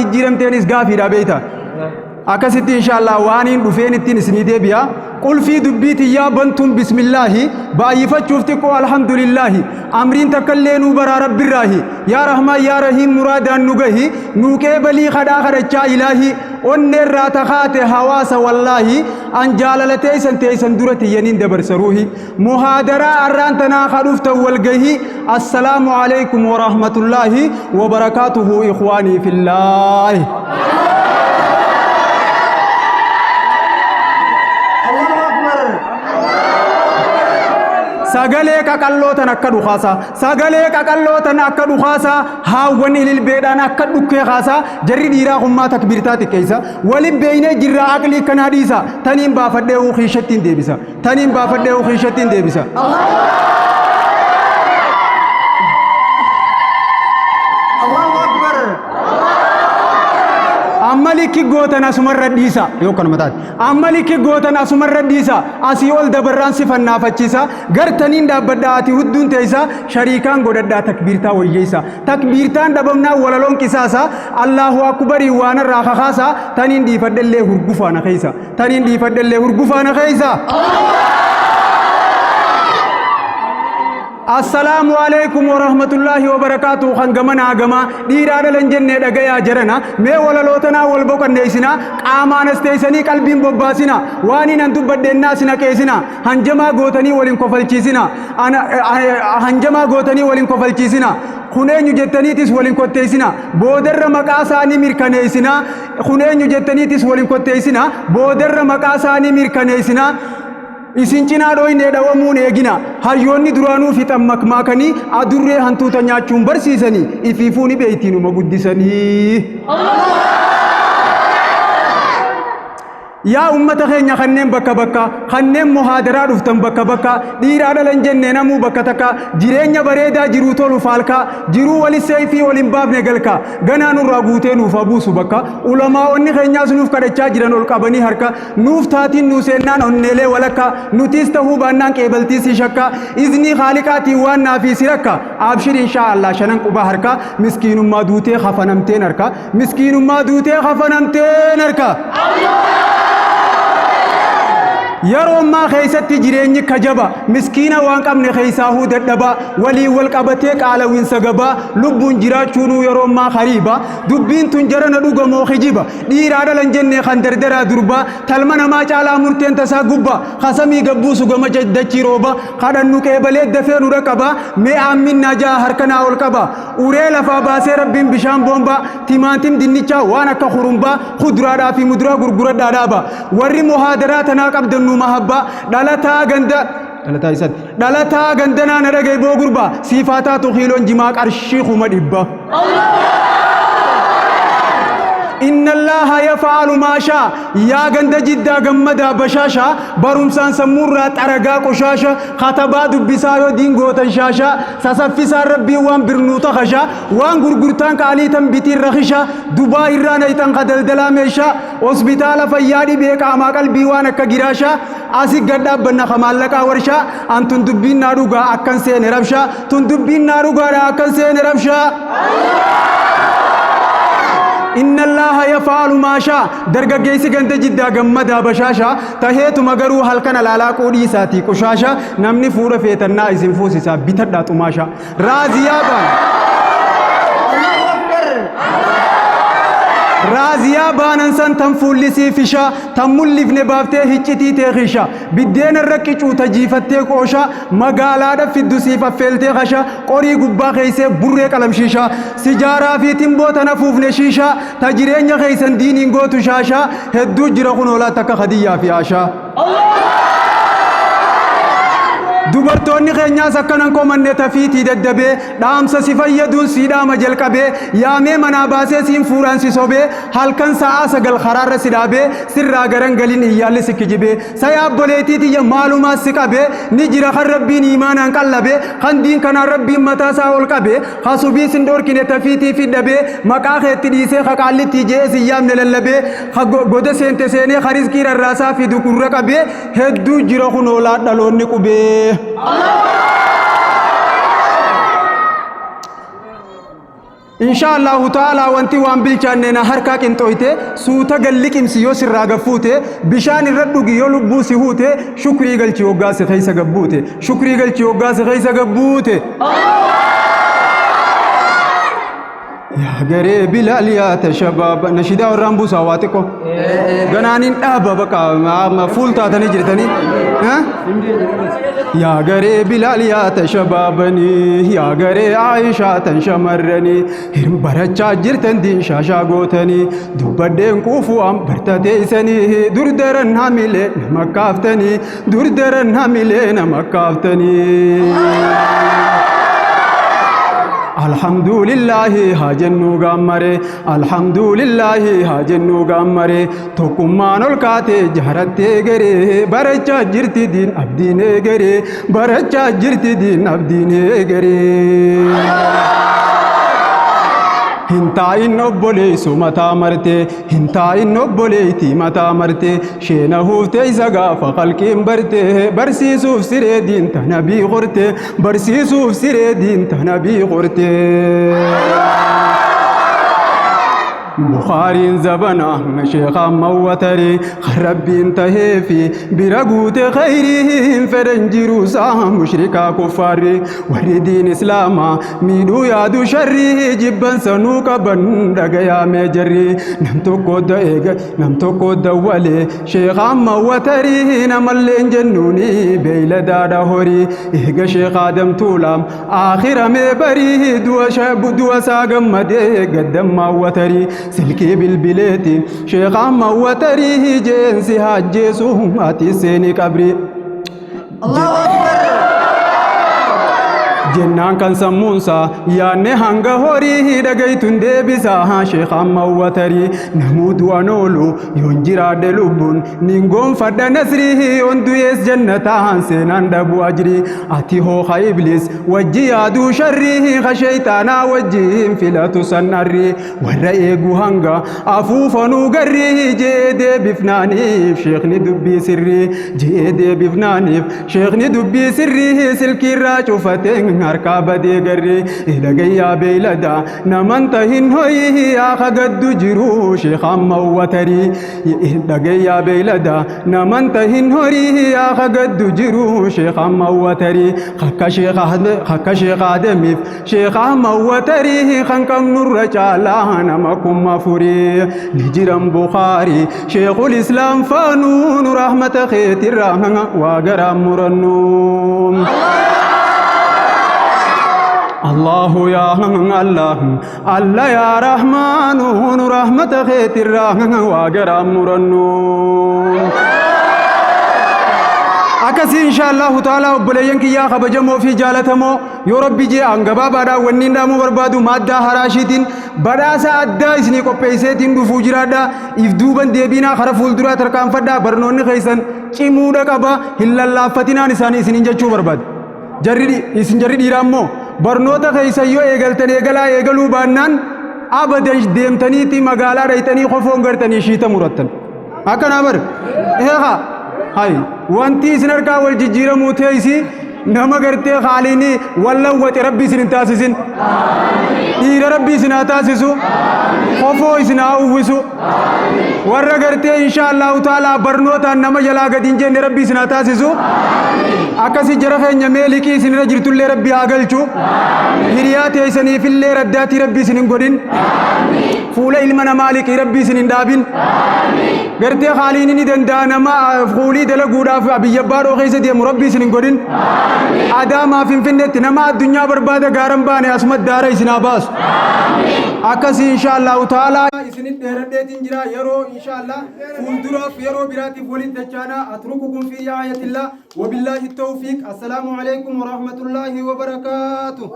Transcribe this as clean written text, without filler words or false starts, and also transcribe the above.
Jijjiiramteenis gaafiidha beeyta. Akkasitti inshaallah waaniin dhufeen ittiin isinii deebi'a. Qulfii dubbii tiyyaa bantuun bismillaahi baay'ifachuuf xiqqoo alhamdulillaahi amriin takkallee nuu baraa rabbirraahi yaa rahmaan yaa rahiim muraadaan nu gahi nuu qeebalii kadhaa kadhachaa ilaahi onneerraa takaate hawaasa wallaahi an jaalala teeysan teeysan dura tiyyaniin dabarsa ruuhi Muhaadaraa arraan tanaa ka dhuftan walgahii assalaamu alaikum warahmatullaahi wabarakaatuhu ikhwaanii fillaahi. Allahu Akbar. Sagalee qaqalloo tan akka dhukaasa sagalee qaqalloo tan akka dhukaasa haawwan ililbeedhaan akka dhukkee kaasa jarri dhiiraa hummaa takbiirtaa xiqqeessa walin beeynee jirraa aqlii kanaa dhiisa taniin baafadhee kiishattiin deebisa. Taniin baafadhee kiishattiin deebisa. Allahu Akbar. Amma likki gootan asumarra dhiisa yoo kanuma taate. Amma likki gootan asumarra dhiisa asii ol dabarraan si fannaafachiisa gartaniin dhaabbadhaa ati hudduun teessa shariikaan godhadhaa takbiirtaa wayyeessa takbiirtaan dhabamnaa walaloon qisaasa Allahu akbarii waanarraa kakaasa taniin dhiifadhellee hurgufaana keessa. Taniin dhiifadhellee hurgufaa na keessa. Assalaamu alaikum warahmatullaahi wabarakaatu kan gamanaa gamaa dhiiraa dhalan jennee dhagayaa jarana mee walalootanaa wal boqanneessina qaamaan as teessanii qalbiin bobbaasina waan hinan dubbadheennaa sina qeessina hanjamaa gootanii waliin kofalchiisina hanjamaa gootanii waliin kofalchiisina kun eenyu jettaniitis waliin kotteessina boodarra maqaa isaanii mirkaneessina kun eenyu jettaniitis waliin kotteessina boodarra maqaa isaanii mirkaneessina isin cinaa dhooynee dhawamuun eegina hayyoonni duraanuu fixan makmaakanii adurree hantuuta nyaachuun barsiisanii ifiifuu ni beeytiinuma guddisanii. Yaa ummata keenya kanneen bakka bakka, kanneen muhaadaraa dhuftan bakka bakka, dhiiraa dhala hin jenne namuu bakka takka, jireenya bareedaa jiruu tolu faalkaa, jiruu wali seeyfii ol hin baafne galka, ganaa nurraa guutee nuuf haa buusu bakka, ulamaa'onni keenyaas nuuf kadhachaa jiran ol qabanii harka, nuuf taatiin nuu seennaan onneelee walakka, nutiis tahuu baannaan qeebaltii si shakka, iznii khaaliqaatiin waan naafii si rakka, abshir inshaa Allah shanan quba harka, miskiinummaa duutee kafanamteen harka, Miskiinummaa duutee kafanamteen harka. Yeroo ammaa keessatti jireenyi kajaba miskiina waan qabne keessaahuu dadhaba waliin wal qabatee qaalawinsa gabaa lubbuun jiraachuunuu yeroo ammaa hariiba dubbiin tun jarana dhuga moo kijiba dhiiraa dhalan jenne kan dardaraa durbaa talma namaa caalaa murteen tasaa gubba kasamii gabbuusu gama dachii rooba kadhannu qeebalee dafee nu dhaqaba mee aamminnaa ja'a harkanaa ol qaba Uree lafaa baasee Rabbiin bishaan boombaa, timaatim, dinnichaa, waan akka hurumbaa, kuduraadhaa fi muduraa gurguradhaa dhaaba. Warri muhaadaraa tanaa qabdan nu mahabbaa, dhalataa ganda dhalataa isatti dhalataa gandanaa na dhaga'i boo gurbaa siif haa taatu kiiloon jimaa qarshii 500,000. Inna Allaaha yafa'alu maa shaa yaa ganda jiddaa gammadaa bashaashaa barumsaan sammuurraa xaragaa qoshaasha katabaa dubbisaa yoo diin gootan shaashaa Sasaffisaan rabbiin waan birnuuta kashaa waan gurgurtaan qaalii tan bitiin rakishaa Dubaa irraa nayxan ka daldalaa meeshaa hospitaala fayyaa dhibee qaamaa qalbii waan akka giraashaa asi gad dhaabbanna ka maallaqaa warshaa an tun dubbiin naa dhugaa akkan seene rabshaa tun dubbiin naa dhugaadha akkan seene rabshaa. Inna Allaaha yaf'alu maa shaa dargaggeessi ganda jiddaa gammadaa bashaashaa Taheetuma garuu halkan alaalaaquu dhiisaatii qushaasha namni fuudha feetannaa isin fuusisaa bitadhaa xumaasha. Raaziyaa baan. Allahu Akbar. Raaziyaa baanan san tan fuullisii fishaa tan mullifne baaftee hiccitii tee kisha biddeena irra qicuu ta jiifattee qoosha magaalaadha fiddu siif affeeltee kasha qorii gubbaa keeysee burree qalamshiisha Sijaaraa fi timboo tan afuufne shiishaa ta jireenya keessan diiniin gootu shaashaa hedduu jira kunoo laata akka Khadiyyaa fi Aashaa. Dubartoonni keenyaas akkanan komanne tafiitii daddabee dhaamsa si fayyaduun sii dhaama jalqabee yaamee manaa baasee siin fuudhaan si sobee halkan sa'aa 9 karaarra si dhaabee sirraa garan galin iyyaalli si kijibee Saya obboleettii tiyya maalumaa si qabe ni jira kan rabbiin iimaanaan qallabe kan diin kanaan rabbiin mataa isaa ol qabe ka subii sin dhorkine tafiitii fi dhabee maqaa keetti dhiisee ka qaallittii je'ee sin yaamne lallabee ka goda seente seenee ka rizqii rarraasaa fidu gurra qabee hedduu jira kunoo laa dhaloonni qubee. Inshaa Allaahu ta'aalaa wanti waan bilchaanne na harkaa qinxooyte, suuta gad liqimsi yoo sirraa gad fuute, bishaan irra dhugi yoo lubbuu si huute, shukrii galchi hoggaa si keessa gad buute, shukrii galchi hoggaa si keessa gad buute. Yaa garee Bilaal yaa tashabaaba nashidaa warraan buusaa waa xiqqoo. Ganaaniin dhaaba bakka fuul taatanii jirtanii. Yaa garee Bilaal yaa ta shabaabanii, yaa garee Aayishaa tan shamarranii, hirm barachaa jirtan diin shaashaa gootanii, dubbadheen quufu am barta teeysanii, dur daran hamilee nama kaaftanii, dur daran hamilee nama kaaftanii. Alhamdulillaahi haa jennuu gaammare, alhamdulillaahi haa jennuu gaammare. Tokkummaan ol kaatee jaarattee garee barachaa jirti diin abdiin eegaree barachaa jirti diin abdiin eegaree. Hin taa'in obboleessu mataa martee hin taa'in obboleettii mataa martee sheena huuftee isa gaafa qalqiin bartee barsiisuuf siree diin tana bii qortee barsiisuuf siree diin tana bii qortee. Bukhaariin zabana sheekhaan mawwatarii kan rabbiin taheefi bira guute khayrii hin fedhan jiruusaa mushrikaa kuffaarri warri diin islaamaa miidhuu yaadu sharrii jibbansa nuu qaban dhagayaamee jarri nam tokko eega nam tokko dawwalee sheekhaan mawwatarii namalleen jennuuni beeyladaadha horii eega sheekh Aadam Tuulaam Aakhira mee barii du'a isaa gammadee gaddammaa watarii silkii bilbileeti sheekh Ahmad watarii jeensi haajjeesu ati seeni qabrii. Allahu Akbar. Jennaan kan sammuunsaa yaanne hanga horii dhagaytun deebisaa sheekh Ahmad watarii namuu du'an oolu yoon jiraadhe lubbuun Nin gonfadha nasrii yoon du'ees jannataan seenaan dhabu ajrii ati hoo ka iblis wajji yaaduu sharrii ka sheyxaanaa wajjiin filatu san arrii warra eegu hanga afuufanuu garrii je'ee deebifnaaniif sheekni dubbii sirrii je'ee deebifnaaniif sheekni dubbii sirrii silkiirraa cufatee harkaa badee garrii dhagayyaa beeyladaa naman tahin hoyii yaa ka gaddu jiru sheekh amma watarii Dhagayyaa beeylada naman tahin horii yaa ka gaddu jiru sheekh Ahmad Watarii kakka sheekh Adamiif sheekh Ahmad Watarii kan qabnurra caalaa nama kuma afurii ni jiran Bukaarii sheekhul Islaam faanuu nu rahmata keetirraa waa garaan murannu. Allahu yaa Allah Alla yaa Rahmaanu nu rahmata keetirraa waa garaan murannu. Akkasii insha Allahu ta'ala obboleeyyan kiyyaa kabajamoo fi jaalatamoo yoo rabbi jee an gabaabaadhaan wanni hin dhaamuu barbaadu maaddaa haraashiitiin badhaasa addaa isinii qopheesseetiin dhufuu jiraadha. If duuban deebiinaa kara fuulduraa tarkaanfadhaa barnoonni keessan cimuudha qaba hin lallaaffatinaan isaanii isiniin jechuu barbaada. Jarri isin jarri dhiiraa immoo barnoota keessan yoo eegaltan eegalaa eegaluu baannaan abadan deemtaniiti magaalaa dhayxanii kofoon gartanii shiita murattan. Akkanaa bar. Eegaa. Hay wanti isin harkaa wal jijjiiramuu teessi nama gartee haaliin wallawwaxe rabbi isin hin taasisin. Dhiira rabbi isin haa taasisu. Kofoo isin haa uwwisu. Warra gartee insha Allahu ta'ala barnootaan nama jalaa gadi hin jenne rabbi isin haa taasisu. Akkasi jara keenya mee liqii isin irra jirtullee rabbi haa galchu. Hiriyaa teessaniifillee raddaatii rabbi isin hin godhin. Fuula ilma namaa liqii rabbi isin hin dhaabin. Gartee haaliin ni danda'a nama fuulii dalaguudhaaf biyya baadhoo keessa deemu rabbi isin hin godhin. Adaamaa Finfinneetti nama addunyaa barbaada gaaran baane asuma daara isin haa baasu. Akkasii insha Allahu ta'ala isinit dheeradheetiin jira yeroo insha Allah fuulduraaf yeroo biraatiif walitti dachaana atrukukum fi raayatillah wabillahi tawfiiq assalaamu alaikum warahmatullahi wabarakaatuh.